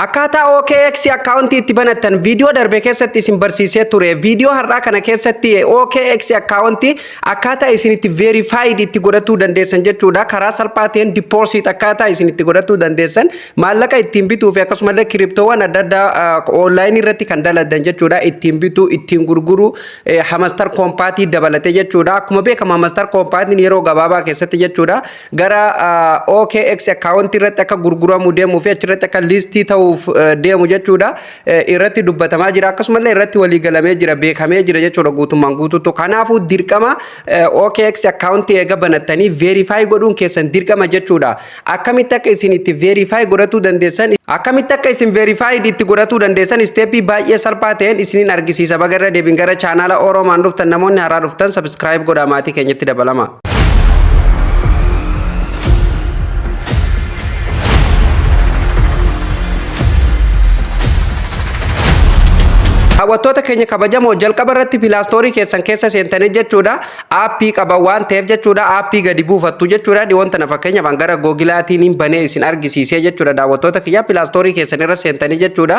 Akkaataa OKX akkaawuntii itti banattan viidiyoo darbe keessatti isin barsiisee ture. Viidiyoo har'aa kana keessatti OKX akkaawuntii akkaataa isin itti verified itti godhachuu dandeessan jechuudha. Karaa salphaa ta'een deposit akkaataa isin itti godhachuu dandeessan, maallaqa ittiin bituu fi akkasumallee kiriptoowwan adda addaa onlaayinii irratti kan dalagan jechuudha. Ittiin bituu, ittiin gurguruu, Hamster Kombat dabalatee jechuudha. Akkuma beekamu, Hamster Kombatiin yeroo gabaabaa keessatti jechuudha gara OKX akkaawuntii irratti akka gurguramuu deemuu fi achirratti akka list ta'uuf deemu jechuudha irratti dubbatamaa jira, akkasumallee irratti walii galamee jira, beekamee jira jechuudha guutummaan guutuutu. Kanaafuu dirqama OKX akkaawuntii eega banattanii verify godhuun keessan dirqama jechuudha. Akkamitti akka isin itti verify godhachuu dandeessan, akkamitti akka isin verify itti godhachuu dandeessan step baay'ee salphaa ta'een isiniin argisiisa. Baga irra deebiin gara chaanaala Oromaan dhuftan. Namoonni haaraa dhuftan subscribe godhaa, maatii keenyatti dabalama. Daawwattoota keenya kabajamoo, jalqaba irratti Play Store keessan keessa seentanii jechuudha, app qaba waan ta'eef jechuudha, app gadi buufattu jechuudha. Dhiyoon tana fakkeenyaaf gara Googleaatiin banee isin argisiisee jechuudha. Daawwattoota kiyya, Play Store keessan irra seentanii jechuudha,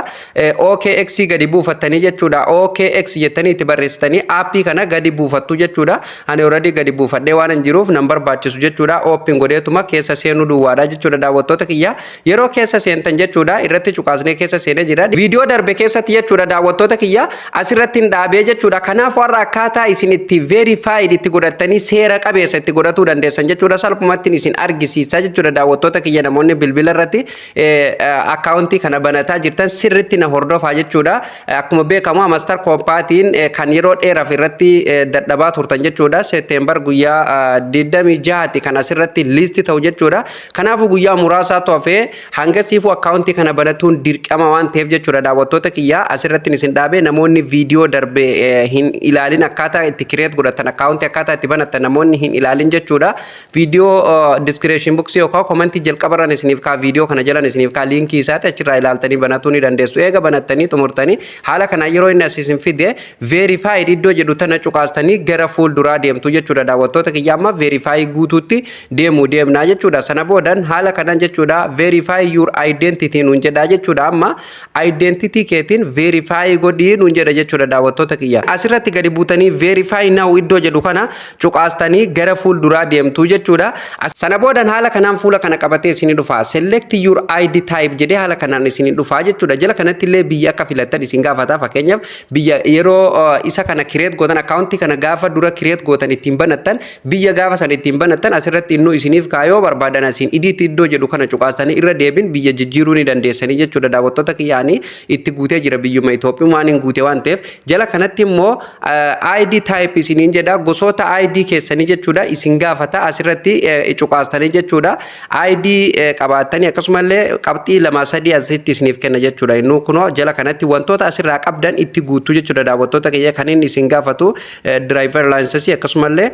OKX gadi buufattanii jechuudha, OKX jettanii itti barreessitanii app kana gadi buufattu jechuudha. Ani already gadi buufadhee waan hin jiruuf nan barbaachisu jechuudha. Open godheetuma keessa seenuu duwwaadha jechuudha. Daawwattoota kiyya, yeroo keessa seentan jechuudha, irratti cuqaasnee keessa seenee jira. Viidiyoo darbe keessatti jechuudha, daawwattoota kiyya, asirratti hin dhaabee jechuudha. Kanaaf warra akkaataa isin itti verified itti godhattanii seera qabeessa itti godhatuu dandeessan jechuudha, salphumatti isin argisiisa jechuudha. Daawwattoota kiyya, namoonni bilbila irratti akkaawuntii kana banataa jirtan sirritti na hordofaa jechuudha. Akkuma beekamu, Hamster Kombatiin kan yeroo dheeraaf irratti dadhabaa turtan jechuudha. September guyyaa 26ti kan asirratti list ta'u jechuudha. Kanaafuu guyyaa muraasaatu hafee, hanga siifuu akkaawuntii kana banatuun dirqama waan ta'eef jechuudha. Daawwattoota kiyya, asirratti isin dhaabee, namoonni viidiyoo darbe hin ilaalin, akkaataa itti create godhatan, akkaawuntii akkaataa itti banatan namoonni hin ilaalin jechuudha. Viidiyoo description box yookaan comment jalqabarraan isiniif kaa, viidiyoo kana jalan isiniif kaa link isaati, achirraa ilaaltanii banatuu ni dandeessu. Eega banattanii xumurtanii, haala kanaan yeroo inni as isin fide, verified iddoo jedhu tana cuqaastanii gara fuulduraa deemtu jechuudha. Daawwattoota kiyya, amma verify guutuutti deemuu deemnaa jechuudha. Sana boodan haala kanaan jechuudha, "Verify your identity" nuun jedhaa jechuudha. Amma identity keetiin verify godhii nuun jedha jechuudha. Daawwattoota kiyya, asirratti gadi buutanii "Verify now" iddoo jedhu kana cuqaastanii gara fuulduraa deemtu jechuudha. Sana boodan haala kanaan fuula kana qabatee isinii dhufa. "Select your ID type" jedhee haala kanaan isinii dhufa jechuudha. Jala kanatti illee biyya akka filattan isin gaafata. Fakkeenyaaf, biyya yeroo isa kana create gootan, akkaawuntii kana gaafa dura create gootan ittiin banattan, biyya gaafa sana ittiin banattan asirratti innuu isiniif kaayoo barbaadan, asiin "Edit" iddoo jedhu kana cuqaastanii irra deebin biyya jijjiiruu ni dandeessanii jechuudha. Daawwattoota kiyyaanii, itti guutee jira, biyyuma Itoophiyummaan hin guute waan ta'eef. Jala kanatti immoo "ID type" isiniin jedha, gosoota ID keessanii jechuudha isin gaafata. Asirratti cuqaastanii jechuudha, ID qabaattanii akkasumallee qabxii lama sadii asitti isiniif kenna jechuudha. Innuu kunoo jala kanatti wantoota asirraa qabdan itti guutuu jechuudha. Daawwattoota kiyya, kan inni isin gaafatu driver license, akkasumallee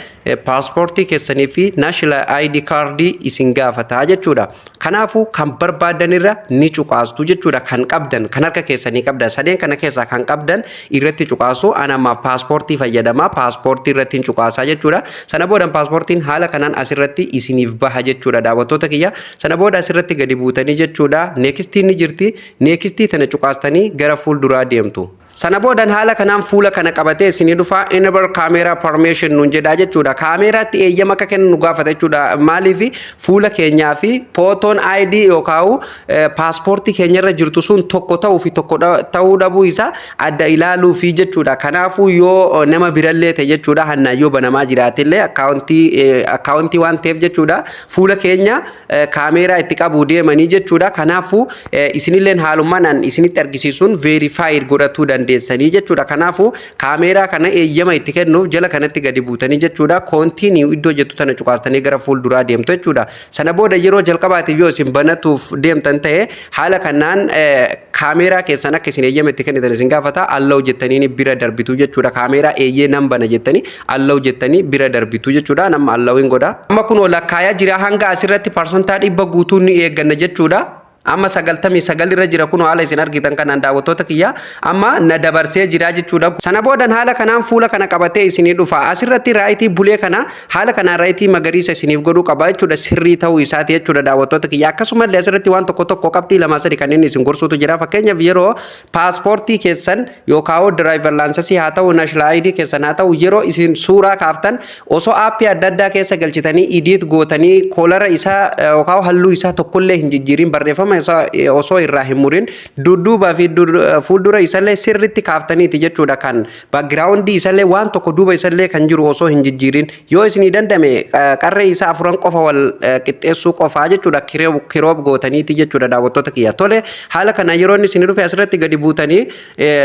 paaspoortii keessanii fi national ID card isin gaafata jechuudha. Kanaafuu kan barbaadan irra ni cuqaastu jechuudha. Kan qabdan, kan harka keessanii qabdan, sadeen kana keessaa kan qabdan irratti cuqaasu. Ana ammaaf paaspoortii fayyadamaa, paaspoortii irratti hin cuqaasaa jechuudha. Sana booda paaspoortiin haala kanaan asirratti isiniif baha jechuudha. Daawwattoota kiyya, sana booda asirratti gadi buutanii jechuudha, nextiin ni jirti, next tana cuqaastanii gara fuulduraa deemtu. Sana boodan haala kanaan fuula kana qabatee isinii dhufa. "Enable camera permission" nuun jedhaa jechuudha. Kaameeraatti eeyyama akka kennu nu gaafata jechuudha. Maaliif? Fuula keenyaa fi footoon ID yookaan paaspoortii keenyarra jirtu sun tokko ta'uu fi tokko ta'uu dhabuu isaa adda ilaaluu fi jechuudha. Kanaafuu yoo nama birallee ta'e jechuudha, hannaan yoo banamaa jiraatillee akkaawuntii waan ta'eef jechuudha, fuula keenya kaameeraa itti qabuu deemanii jechuudha. Kanaafuu isinilleen haalummaan isinitti argisiisuun verify godhatuu dandeessanii jechuudha. Kanaafuu kaameeraa kana eeyyama itti kennuuf jala kanatti gadi buutanii jechuudha, "Continue" iddoo jettu tana cuqaastanii gara fuulduraa deemtu jechuudha. Sana booda yeroo jalqabaatiif yoo isin banatuuf deemtan ta'e, haala kanaan kaameeraa keessan akka isin eeyyama itti kennitan isin gaafata. "Allow" jettanii bira darbitu jechuudha. Kaameeraa eeyyee nan bana jettanii "Allow" jettanii bira darbitu jechuudha. Nama "Allow" hin godha. Amma kunoo lakkaayaa jira, hanga asirratti 100% guutuu ni eegganna jechuudha. Amma 99 irra jira. Kun haala isin argitan kanaan, daawwattoota kiyya, amma na dabarsee jira jechuudha. Sana boodan haala kanaan fuula kana qabatee isinii dhufa. Asirratti right bulee kana haala kanaan right magariisa isiniif godhuu qaba jechuudha. Sirrii ta'uu isaati jechuudha, daawwattoota kiyya. Akkasumallee asirratti waan tokko tokko, qabxii lama sadi kanneen isin gorsuutu jira. Fakkeenyaaf, yeroo paaspoortii keessan yookaan driver license haa ta'u, national ID keessan haa ta'u, yeroo isin suuraa kaaftan osoo app adda addaa keessa galchitanii edit gootanii, color isaa yookaan halluu isaa tokkollee hin jijjiirin, barreeffama isaa osoo irraa hin murin, dudduubaa fi fuuldura isallee sirritti kaaftaniiti jechuudha. Kan background isallee, waan tokko duuba isallee kan jiru osoo hin jijjiirin, yoo isinii dandame qarree isaa afuran qofa wal qixxeessuu qofaa jechuudha, crop gootaniiti jechuudha, daawwattoota kiyya. Tole, haala kana yeroo inni isinii dhufe asirratti gadi buutanii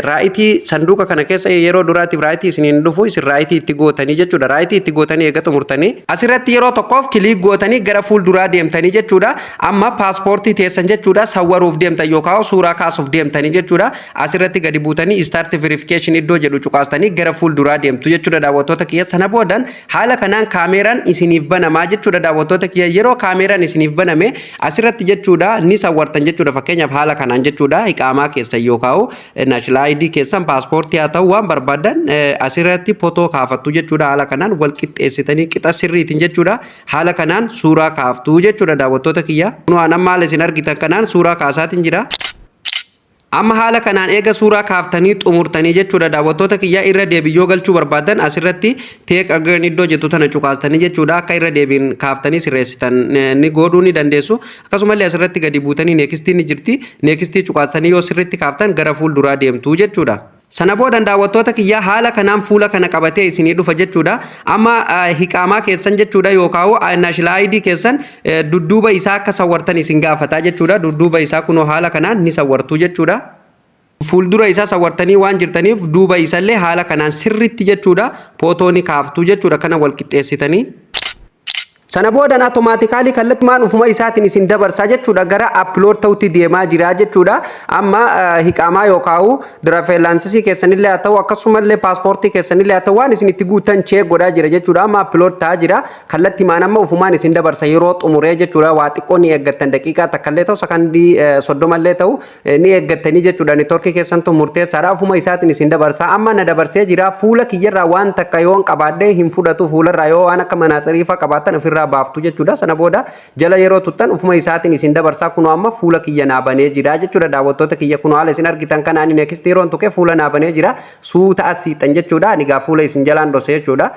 right sanduuqa kana keessa yeroo duraatiif right isiniin dhufu isin right itti gootanii jechuudha. Right itti gootanii eega xumurtanii asirratti yeroo tokkoof click gootanii gara fuulduraa deemtanii jechuudha. Amma paaspoortii teessan jechuudha sawwaruuf deemtan yookaan suuraa kaasuuf deemtanii jechuudha. Asirratti gadi buutanii "start verification" iddoo jedhu cuqaastanii gara fuulduraa deemtu jechuudha, daawwattoota kiyya. Sana boodan haala kanaan kaameeraan isiniif banamaa jechuudha, daawwattoota kiyya. Yeroo kaameeraan isiniif baname asirratti jechuudha ni sawwartan jechuudha. Fakkeenyaaf, haala kanaan jechuudha iqaamaa keessan yookaan national ID keessan, paaspoortii haa ta'u, waan barbaadan asirratti potoo kaafattu jechuudha. Haala kanaan wal qixxeessitanii qixa sirriitiin jechuudha, haala kanaan suuraa kaaftu jechuudha, daawwattoota kiyya. Waan amma haala isin argitan kanaan suuraa kaasaatiin jira. Amma haala kanaan eega suuraa kaaftanii xumurtanii jechuudha, daawwattoota kiyyaa, irra deebiin yoo galchuu barbaadan asirratti "take again" iddoo jettu tana cuqaastanii jechuudha, akka irra deebiin kaaftanii sirreessitan ni godhuu ni dandeessu. Akkasumallee asirratti gadi buutanii next ni jirti. Next cuqaastanii yoo sirritti kaaftan gara fuulduraa deemtu jechuudha. Sana boodan, daawwattoota kiyyaa, haala kanaan fuula kana qabatee isinii dhufa jechuudha. Amma hiqaamaa keessan jechuudha yookaan national ID keessan dudduuba isaa akka sawwartan isin gaafataa jechuudha. Dudduuba isaa kunoo haala kanaan ni sawwartu jechuudha. Fuuldura isaa sawwartanii waan jirtaniif duuba isallee haala kanaan sirritti jechuudha footoo ni kaaftu jechuudha, kana wal qixxeessitanii. Sana boodan automatically kallattumaan ufuma isaatiin isin dabarsaa jechuudha, gara upload ta'utti deemaa jira jechuudha. Amma hiqaamaa yookaan driver license keessanillee haa ta'u, akkasumallee paaspoortii keessanillee haa ta'u, waan isin itti guutan check godhaa jira jechuudha. Amma upload ta'aa jira. Kallattimaan amma ufumaan isin dabarsa yeroo xumuree jechuudha. Waa xiqqoo ni eeggattan, daqiiqaa takkallee ta'u, sakandii 30llee ta'u ni eeggattanii jechuudha. Network keessantu murteessaadha. Ufuma isaatiin isin dabarsa. Amma na dabarsee jira. Fuula kiyyarraa waan takka yoon qabaadhee hin fudhatu. Fuularraa yoo waan akka manaaxiriifaa qabaattan ofirraa baaftu jechuudha. Sana booda jala yeroo tuttan ufuma isaatiin isin dabarsaa. Kunoo amma fuula kiyya naa banee jira jechuudha, daawwattoota kiyya. Kunoo haala isin argitan kanaan next yeroon tuqe fuula naa banee jira. Suuta as siixan jechuudha. Ani gaa fuula isin jalaan dhose jechuudha.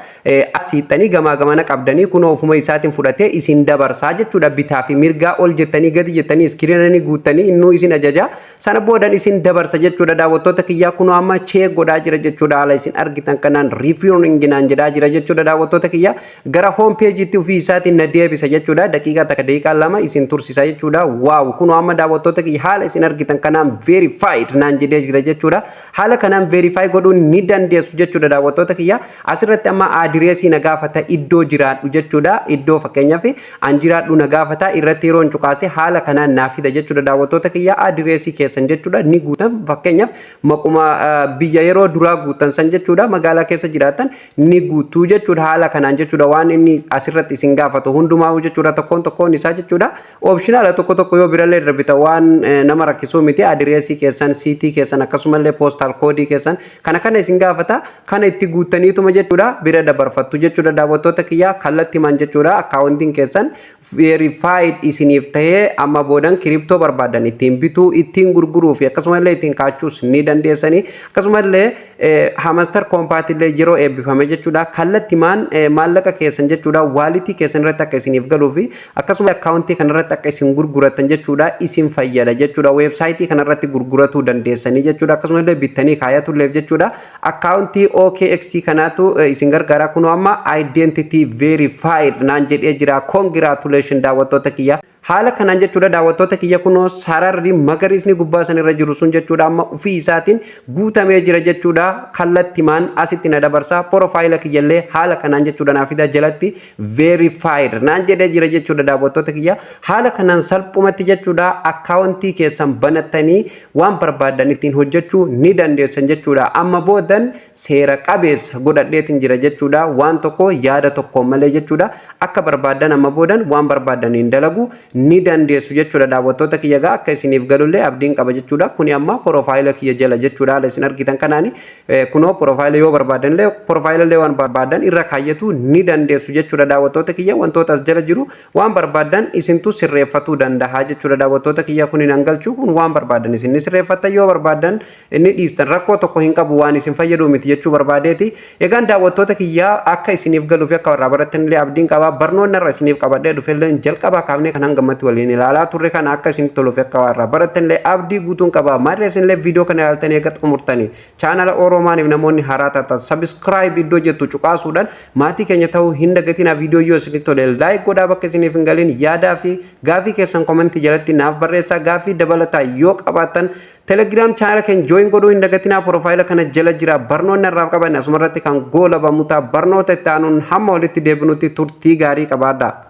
As siixanii gamaa gamana qabdanii kunoo ufuma isaatiin fudhatee isin dabarsaa jechuudha. Bitaa fi mirgaa ol jettanii gadi jettanii screen guuttanii innuu isin ajaja. Sana boodan isin dabarsa jechuudha, daawwattoota kiyyaa. Kunoo amma check godhaa jira jechuudha. Haala isin argitan kanaan reviewing naan jedhaa jira jechuudha, daawwattoota kiyya. Gara home pageitti ofii isaatiin na deebisa jechuudha. Daqiiqaa 1, daqiiqaa 2 isin tursisa jechuudha. Wow, kunoo amma, daawwattoota kiyya, haala isin argitan kanaan verified naan jedhee jira jechuudha. Haala kanaan verify godhuun ni dandeessu jechuudha, daawwattoota kiyya. Asirratti amma adireesii na gaafata, iddoo jiraadhu jechuudha. Iddoo fakkeenyaaf an jiraadhu na gaafata. Irratti yeroon cuqaase haala kanaan naa fida jechuudha, daawwattoota kiyya. Adireesii keessan jechuudha ni guutan. Fakkeenyaaf, maquma biyya yeroo duraa guutan san jechuudha, magaalaa keessa jiraatan ni guutuu jechuudha. Haala kanaan jechuudha waan inni asirratti isin gaafatu hundumaa jechuudha, tokkoon tokkoon isaa jechuudha. Optional tokko tokko yoo birallee darbita waan nama rakkisuu miti. Adireesii keessan, city keessan, akkasumallee postal code keessan kana kana isin gaafata. Kana itti guuttaniituma jechuudha bira dabarfattu jechuudha, daawwattoota kiyyaa. Kallattimaan jechuudha akkaawuntiin keessan verified isiniif ta'ee amma boodan crypto barbaadan ittiin bituu, ittiin gurguruu fi akkasumallee ittiin kaachuus ni dandeessanii. Akkasumallee Hamster Kombat illee yeroo eebbifame jechuudha kallattimaan maallaqa keessan jechuudha wallet keessan irratti akka isiniif galuu fi akkasuma akkaawuntii kanarratti akka isin gurguratan jechuudha isin fayyada jechuudha. Website kanarratti gurguratuu dandeessanii jechuudha. Akkasumallee bittanii kaayatulleef jechuudha akkaawuntii OKX kanaatu isin gargaara. Kunoo amma "identity verified" naan jedhee jira. Congratulation, daawwattoota kiyya. Haala kanaan jechuudha, daawwattoota kiyya, kunoo sararri magariisni gubbaa san irra jiru sun jechuudha amma ofii isaatiin guutamee jira jechuudha. Kallattimaan asitti na dabarsa. Profile kiyyallee haala kanaan jechuudha naaf fida. Jalatti "verified" naan jedhee jira jechuudha, daawwattoota kiyya. Haala kanaan salphumatti jechuudha akkaawuntii keessan banattanii waan barbaadan ittiin hojjechuu ni dandeessan jechuudha. Amma boodan seera qabeessa godhadheetiin jira jechuudha. Waan tokko yaada tokko malee jechuudha akka barbaadan amma boodan waan barbaadan hin dalagu. ni dandeessu jechuudha. Daawwattoota kiyya, gaa akka isiniif galullee abdiin qaba jechuudha. Kuni amma profile kiyya jala jechuudha. Haala isin argitan kanaani kunoo profile yoo barbaadan illee, profile illee waan barbaadan irra kaayyatu ni dandeessu jechuudha. Daawwattoota kiyya, wantoota as jala jiru waan barbaadan isintu sirreeffatuu danda'a jechuudha. Daawwattoota kiyya, kun hin galchuu, kun waan barbaadan isin ni sirreeffattan, yoo barbaadan inni dhiistan rakkoo tokko hin qabu, waan isin fayyadu miti jechuu barbaadeeti. Egaan daawwattoota kiyyaa, akka isiniif galuu fi akka warraa barattan illee abdiin qaba. Barnoonni irra isiniif qabadhee dhufellee jalqabaa kaafnee kan hangammatti waliin ilaalaa turre kana akka isin toluuf akka warraa barattan illee abdii guutuun qaba. Maarree isinillee viidiyoo kana ilaaltanii eega xumurtanii, chaanala Oroomaaniif namoonni haaraa taatan subscribe iddoo jettu cuqaasuudhaan maatii keenya ta'uu hin dagatinaa. Viidiyoo yoo isinitti tole like godhaa. Bakka isiniif hin galin yaadaa fi gaafii keessan comment jalatti naaf barreessaa. Gaafii dabalataa yoo qabaattan Telegram chaanala keenya join godhuu hin dagatinaa, profile kana jala jira. Barnoonni irraa qaban asuma irratti kan goolabamu ta'a. Barnoota itti aanuun hamma walitti deebinutti turtii gaarii qabaadhaa.